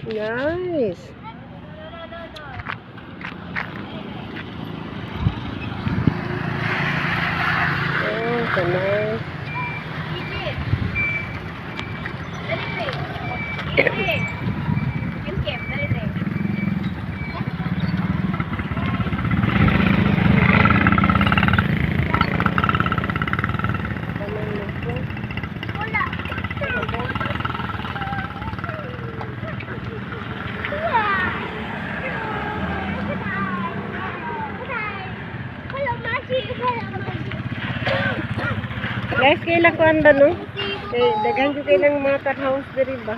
Nice. Oh, so nice. Easy. Dali, pre. Easy. Kim, Kim, dali, pre. Wala. Guys, kailan ko ba no? Kay daghan jud kay lang mga car house diri ba?